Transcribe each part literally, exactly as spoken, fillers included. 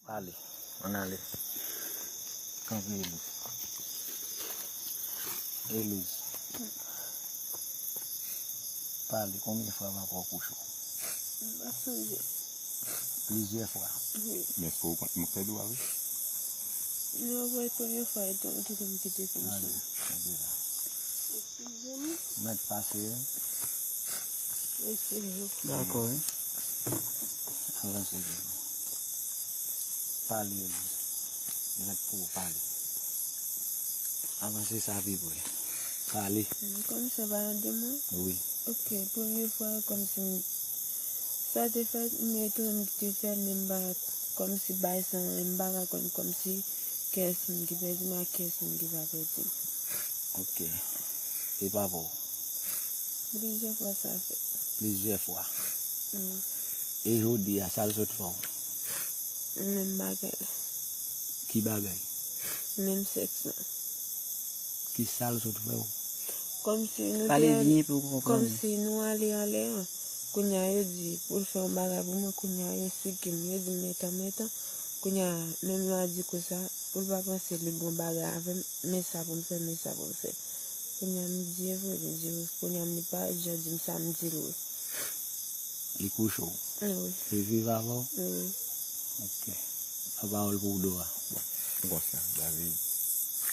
Pale, ann ale. Kanpe, Elouz. Elouz. Pale, konbyen fwa papa w kouche w? M pa sonje. Plizyè fwa. Wi. Men èske w konn mwen fè dwa wi? Non, mwen premye fwa etan ou te konn kite pou m Ale, kanpe la. Eskize m. Mèt pase. Eskize m. Dakò, wi. Avanse, Jezi. Pale, Elouz. Mèt pou w pale. Avanse sa pi pre. Pale. Kòmsi se pa yon demon? Wi. Ok, premye fwa, kòmsi m, sa te fèt, m rete m te fè, men m pa, kòmsi bay sa, m pa ka konn, kòmsi kiyès moun ki pèdi m ak kiyès moun ki pa pèdi m. Ok. E papa w? Plizyè fwa sa fèt. Plizyè fwa. Mm. E jodi a, sa l sot fè w? Menm bagay la. Ki bagay? Menm sèks la. Ki sa l sot fè w? Kòmsi nou Pale te al-, byen pou w konprann. Kòmsi nou ale anlè an. Kounye a yo di pou l fè yon bagay pou mwen, kounye a yo sike m, yo di m metan, metan. Kounye a, menm yo a di konsa, pou l pa panse li bon bagay avè m, men sa pou m fè, men sa pou m fè. Kounye a m di e vre, li di wi. Kounye a m li pa jan di m sa, m di l wi. Li kouche w? Wi. Li viv avè w? Wi. Ok. Lapawòl pou Dora. Bon, m konsyan, David,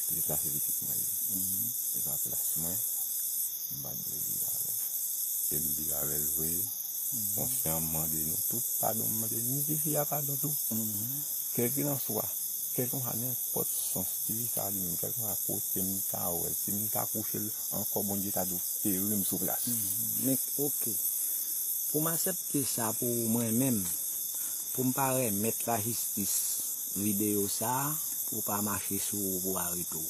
pitit la se pitit mwen li ye. Mhm. E pa plas mwen, m pa t dwe viv avè l. E m viv avè l vre, mhm, konsyan, m mande nou tout padon, m mande ni tifi a padon tou. Mhm. Kèlkelanswa, kèlkelanswa nenpòt sans tifi sa li menm, kèlkelanswa kote m ta wè l, si m ta kouche l ankò, Bondye ta dwe feri m sou plas. Mhm. Men, ok. Pou m aksepte sa pou mwen menm, pou m pa remèt lajistis videyo sa a, pou w pa mache sou ou pou arete w.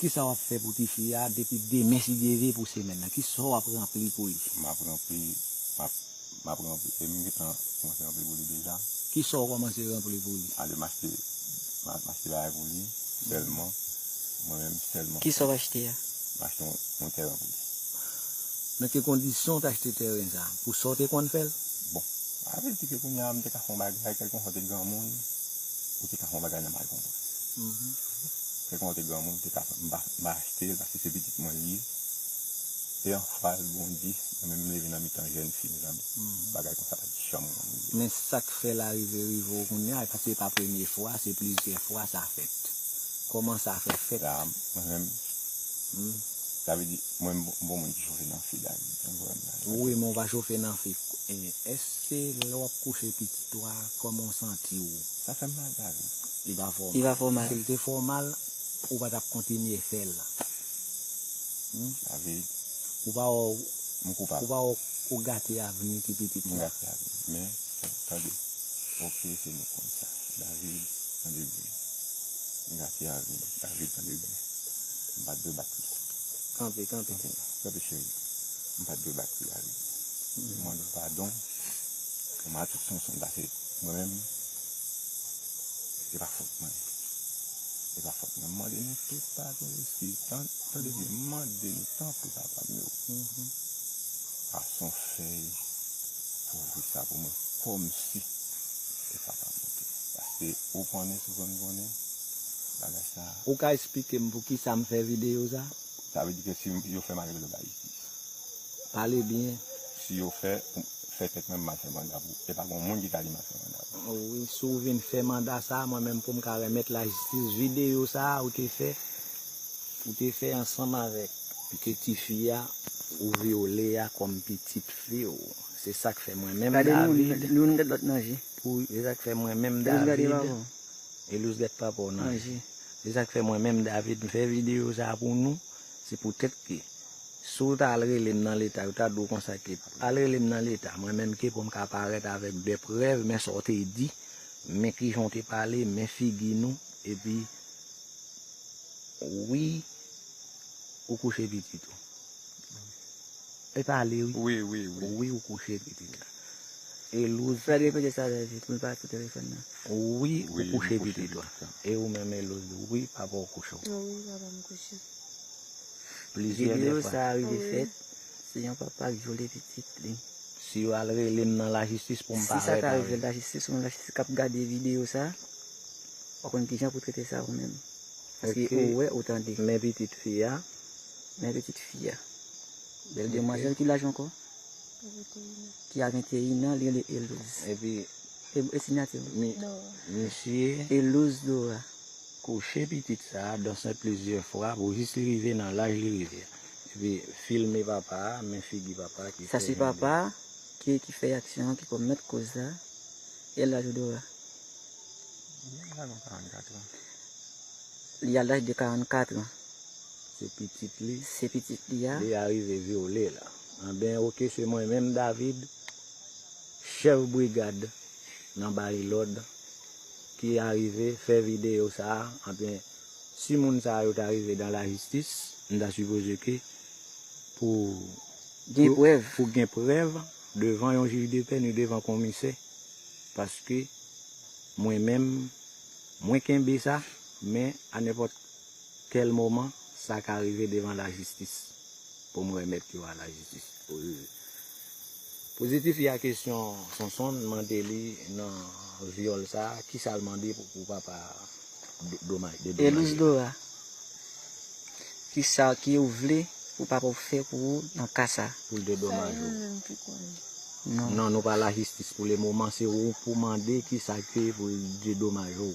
Kisa w ap fè pou tifi a depi demen, si Dye vle, pou semèn nan? Kisa w ap ranpli pou li? M ap ranpli, m ap, m ap ranpli, e m gentan kòmanse ranpli pou li deja. Kisa w kòmanse ranpli pou li? Ale m achte, m a-, m achte bagay pou li, sèlman, mwen menm sèlman. Kisa w achte a? M achte yon, yon tèren pou li. Nan ki kondisyon w t achte tèren sa a? Pou sa w te konn fè l? Bon, sa vle di ke kounye a m te ka fè yon bagay, kèlkeswa w te granmoun, ou te ka fè yon bagay nan mal konprann. Mhm. Kèlkeswa w te granmoun, ou te ka fè, m pa, m pa achte l paske se pitit mwen li ye. E anfas, Bondye, mwen menm m leve nan mitan jèn fi, mezanmi. Mhm. Bagay konsa pa t janm konn rive. Men sa k fè l arive, rive w kounye a, paske se pa premye fwa, se plizyè fwa sa fèt. Kòman sa fè fèt? La, mwen menm, hmm, sa vle di, mwen, m bon, m bon moun ki chofe nan fi, David. Ou konprann la? Wi, men w pa chofe nan fi. E, èske lè w ap kouche pitit ou a, kòman w santi w? Sa fè m mal, David. Li pa fè w mal. Li pa fè w mal. Si l te fè w mal, ou pa t ap kontinye fè l. Hmm? David. Ou pa wè w, m koupab. Ou pa wè w gate avni ti pitit la. M gate avni. Men, tande. Ok, se nou konn sa. David, tande byen. M gate avni. David, tande byen. M pa t dwe bat li. Kanpe, kanpe. Kanpe, kanpe, cheri. M pa t dwe bat li, David. M mande w padon. Mwen a tout sens, m ta fè mwen menm. Se pa fòt mwen. Se pa fòt mwen. M mande nou tout padon, eskiz. Tan-, tande byen, m mande nou tanpri, papa m yo. Mhm. Pase yon fèy pou ouvri sa pou mwen. Kòmsi se papa m yo te. Paske ou konnen, si w konn konnen, bagay sa. Ou ka eksplike m poukisa m fè videyo sa? Sa vle di ke si yo fè m ale lòt bay isit. Pale byen. Si yo fè, fè tèt mwen m al fè manda pou, e pa gen moun ki ka di m al fè manda pou. Wi, si w vin fè manda sa, mwen menm pou m ka remèt lajistis videyo sa a ou te fè, ou te fè ansanm avèk ke tifi a ou vyole a kòm pitit fi w. Se sa k fè mwen menm David. Gade nou, nou, nou gade lòt nan je. Pou, se sa k fè mwen menm David. Elouz gade papa w nan je. Se sa k fè mwen menm David, m fè videyo sa a pou nou. Se poutèt ke si w ta al rele m nan leta, yo ta di w konsa ke al rele m nan leta, mwen menm ke pou m ka parèt avèk de prèv, men sa w te di, men kijan w te pale, men figi nou, epi wi, ou kouche pitit ou. E pale wi. Wi, wi, wi. Wi, ou kouche pitit la. Elouz. Fred repete sa vèt vit, mwen pa tou telefòn nan. Wi, ou kouche pitit la. E ou menm Elouz, wi, papa w kouche w. Wi, papa m kouche. Plizyè fwa. Videyo sa a rive fèt, se yon papa k vyole pitit li. Yo al rele m nan lajistis pou m parèt avè l. Si sa ta rive lajistis, ou menm lajistis k ap gade videyo sa, w ap konn kijan pou trete sa ou menm. Paske ou wè, ou tande. Men pitit fi a. Men pitit fi a. Bèl demwazèl ki laj ankò? Ki a venteyen an, li rele Elouz. Epi e, e siyati w? Misye Elouz Dora. Kouche pitit sa a, danse plizyè fwa pou jis li rive nan laj li rive a. Epi filme papa a, men figi papa a ki fè jan de. Sa se papa a ki, ki fè aksyon an, ki komèt koz la. E laj ou Dora? Li a laj de karannkat an. Se pitit li. Se pitit li a. Li a rive vyole la. Anben, oke, se mwen menm, David, chèf brigad nan Bay Lòd, ki arive fè videyo sa a. Anben, si moun sa yo ta rive dan lajistis, m ta sipoze ke pou gen prèv, pou gen prèv devan yon jij de pè ni devan komisè, paske mwen menm, mwen kenbe sa, men a nenpòt kèl moman, sa ka rive devan lajistis pou m remèt yo a lajistis. Pozitif, y a kesyon Sonson mande li nan vyòl sa, kisa l mande pou, pou papa do-, domaj, dedomaje? Elouz Dora, kisa ki ou vle pou papa w fè pou ou nan ka sa? Pou l dedomaje w. Sa e nou menm ki konnen. Non. Non, nou pa lajistis pou le moman, se ou pou mande kisa ke pou l dedomaje w.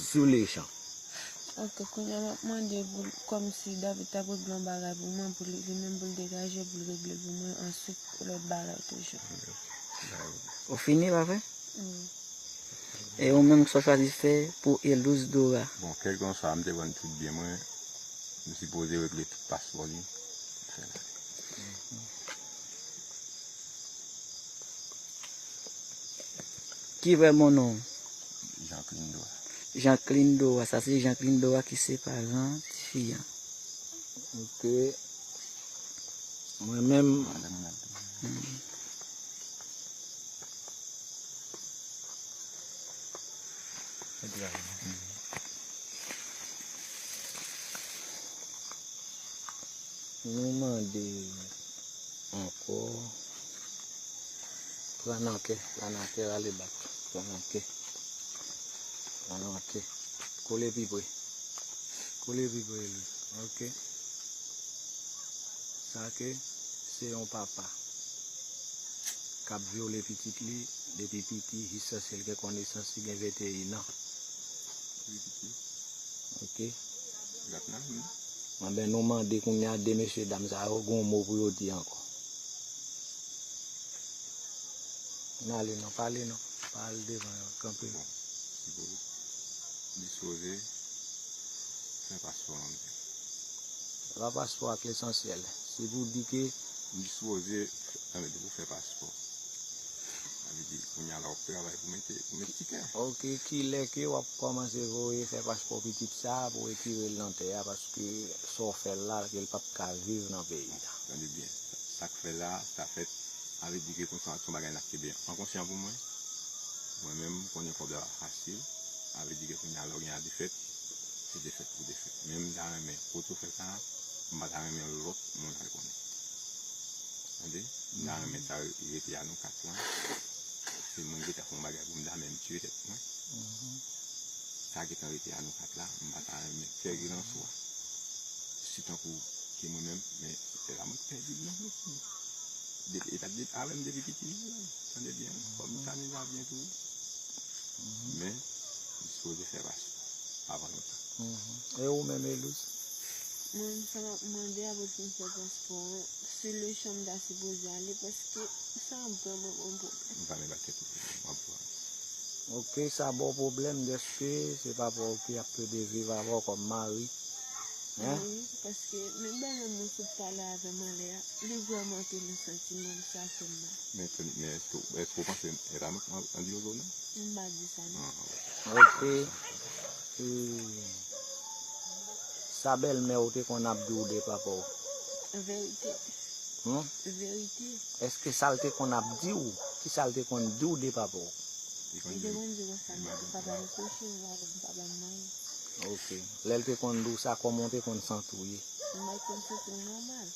Sou le chan. Ok, kounye a m ap mande pou l, kòmsi David t ap regle yon bagay pou mwen, pou li, li menm pou l degaje, pou l regle l pou mwen, answit, lòt bagay toujou. Ou fini, pa vre? Wi. E ou menm, sa w chwazi fè pou Elouz Dora? Bon, kèlkanswa, m te vann tout byen mwen, m sipoze regle tout paspò li. Fè la. Ki vrè bon non w? Jean Clindo a. Jean Clindo a, sa se Jean Clindo a ki se paran tifi an. Ok. Mwen menm. Nou mande ankò. Pran nan kè, pran nan kè, rale bak. Pran nan kè. Pran nan kè. Kole pi pre. Kole pi pre, Elouz. Ok. Sa ke se yon papa k ap vyole pitit li depi piti, jiskaske l gen konesans, li gen venteyen an. Wi, piti. Ok. Anben, nou mande kounye a de mesye dam sa yo, gen yon mo pou yo di ankò. N ale non, pale non. Pa al devan yo, kanpe. Bon, si pou dispoze fè paspò an. Se pa paspò a k lesansyèl. Se pou di ke m dispoze, anben, pou fè paspò. Sa vle di, kounye a la, w ap travay pou mete, pou mete tikè. Ok, kilè ke w ap kòmanse voye fè paspò pitit sa a pou retire l nan tè a, paske sa w fè l la, ke l p ap ka viv nan peyi a? Tande byen, sa, sa k fè la, sa fèt, sa vle di ke konsa, se yon bagay n ap kenbe an konsyan pou mwen. Mwen menm, m konnen kòb la pa fasil, sa vle di ke kounye a, lè w gen a defèt, se defèt pou defèt. Men m ta renmen, kote w fè sa a, m pa ta renmen lòt moun al konnen. Tande? M ta renmen sa rete a nou kat lan. Se mwen ki ta fè yon bagay pou m ta menm tiye tèt mwen. Sa gentan rete a nou kat la, m pa ta renmen kèlkelanswa. Si tankou ke mwen menm, men se la mwen k pèdi l nan flou. Depi, e pa t depi avè m depi piti, tande byen, fò m tande sa byen tou. Men, m sipoze fè paspò avan lontan. E ou menm, Elouz? Mwen, sa m ap mande a pou l fin fè paspò an, se le chan m ta sipoze ale, paske sa ap vrèman ban m pwoblèm. M pa menm ba tèt ou pwoblèm, w ap vwa. Ok, sa ba w pwoblèm dèske se papa w ki ap plede viv avè w kòm mari. Hein? Wi, paske menm bagay moun sot pale avè m anlè a, li vrèman te nan santiman m, sa fè m mal. Men, men èske, èske w panse e pa mwen k andilozo non? M pa di sa non. Ah, ok. Ok. E, sa bèlmè w te konn ap di w de papa w? Verite. Hmm? Verite. Èske sa l te konn ap di w? Kisa l te konn di w de papa w? Li te konn di konsa, papa m kouche, m pa konn, papa m manje. Ok. Lè l te konn di w sa, kòman w te konn santi w ye? M pa t konn santi m nòmal.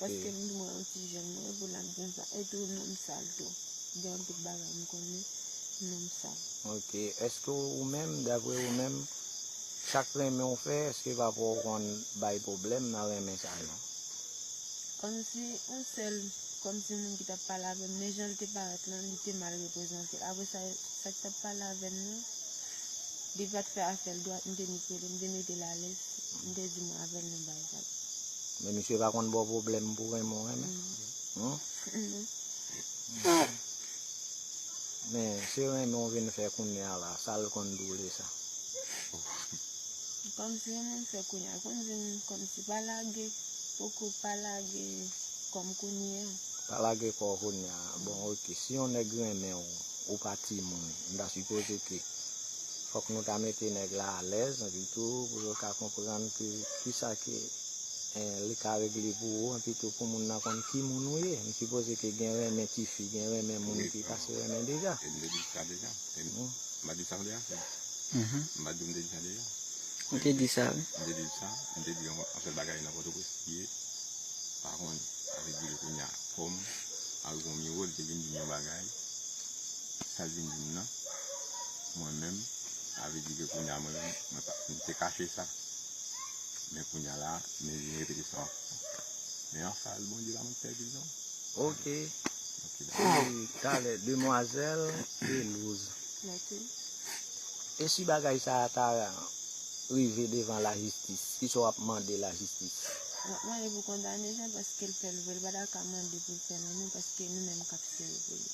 Paske m di mwen yon ti jèn mwen, epi l ap di m sa. E tou, nonm sal tou. Gen anpil bagay m konnen, nonm sal. Ok. Èske ou menm, daprè ou menm, sa k renmen w fè, èske papa w konn bay pwoblèm nan renmen sa yo? Kòmsi yon sèl, kòmsi moun ki t ap pale avè m, men jan l te parèt lan, li te mal reprezante l. Apre sa, sa k t ap pale avè m nan, li pa t fè afè l dwat, m te nik rele, m te mete l alèz, m te di mwen avè l nan bagay sa. Men misye pa konn ba w pwoblèm pou renmen w renmen? Non. Men se renmen w vin fè kounye a la, sa l konn di w de sa? Kòmsi renmen m fè kounye a, konn di m kòmsi pa lage, poko pa lage kò m kounye a. Pa lage kò w kounye a. Bon, ok, si yon nèg renmen w, ou pa timoun, m ta sipoze ke fòk nou ta mete nèg la alèz, epi tou, pou yo ka konprann ke kisa ke eh, li ka regle pou ou, epi tou pou moun nan konn ki moun ou ye. M sipoze ke gen renmen tifi, gen renmen moun ki pase renmen deja. E m te di sa deja. E m, m pa di sa deja? M pa di m te di sa deja? Ou te di sa, wi. M te di sa, m te di yon, yon sèl bagay nan Pòtoprens li ye. Pa konn, sa vle di ke kounye a, kòm Arigon Miro, li te vin di m yon bagay, sa l vin di m nan, mwen menm, sa vle di ke kounye a, mwen menm, mwen pa, m te kache sa. Men kounye a la, men vin repete sa ankò. Men anfas, Bondye pa mèt pèdi non. Ok. Ok, dakò. Epi talè, demwazèl Pelouz. Mèsi. E si bagay sa a ta rive devan lajistis, kisa w ap mande lajistis? M ap mande pou kondane Jean paske l fè l vre, l pa ta ka mande pou l fè l ankò paske nou menm k ap sèvi pou li.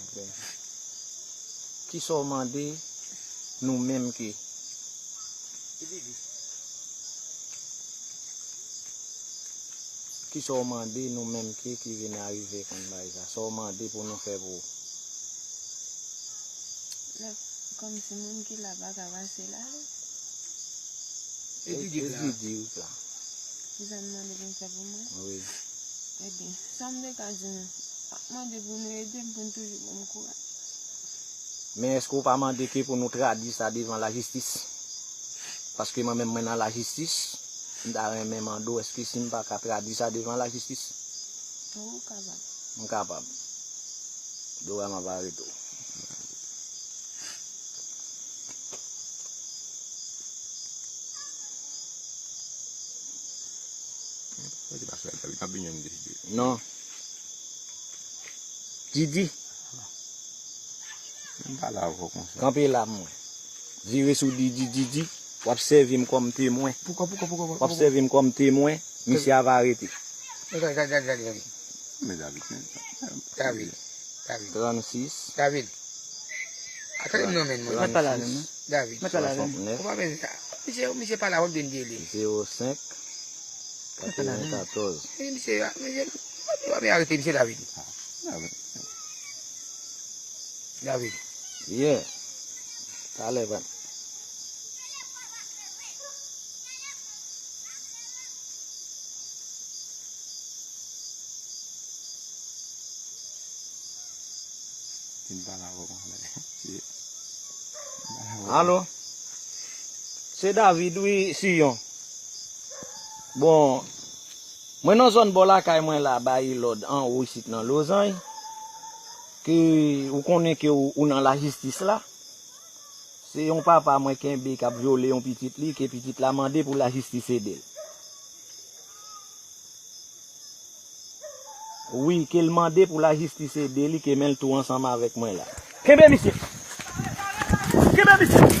Ok. Kisa w mande nou menm ke Kisa w mande nou menm ki, ki vin arive konn bagay sa? Sa w mande pou nou fè pou ou? Lè, kòmsi moun ki la pa ka pase la, non? E Didi la. Didi la. Kisa n mande pou n fè pou mwen? Wi. Ebyen, sa m te ka di nou, m ap mande pou nou ede m, pou n toujou ban m kouraj. Men èske w pa mande ke pou nou tradui sa devan lajistis? Paske mwen menm mwen nan lajistis, m ta renmen mande w èske si m pa ka tradui sa devan lajistis? Wi, ou kapab. M kapab. Dora m ap arete w. Non. Didi. M pale avè w konsa. Kanpe la mwen. Vire sou Didi, Didi. W ap sèvi m kòm temwen. Poukò, poukò, poukò, poukò? W ap sèvi m kòm temwen. Misye ava arete. Gade, gade, gade, gade, gade. Men David, men. David. David. Trannsis. David. Atande m non, men, mwen. Mwen pale avè m, non. David. Mwen pale avè m. Swasantnèf. Ou pa menm sa. Misye, misye pale avè m, byen dele. Zewo senk. Katrevenkatòz. E misye, misye, misye, misye arete misye David. Ah, David. David. Yeah. Talè, frè m. Vin pale avè w konsa. Alo? Se David, wi, Siyon. Bon, mwen nan zòn bò lakay mwen la, bay lòd anwo isit nan Lozany, ke ou konnen ke ou, ou nan lajistis la. Se yon papa mwen kenbe k ap vyole yon pitit li, ke pitit la mande pou lajistis ede l. Wi, ke l mande pou lajistis ede li, ke men l tou ansanm avèk mwen la. Kenbe misye! Kenbe misye!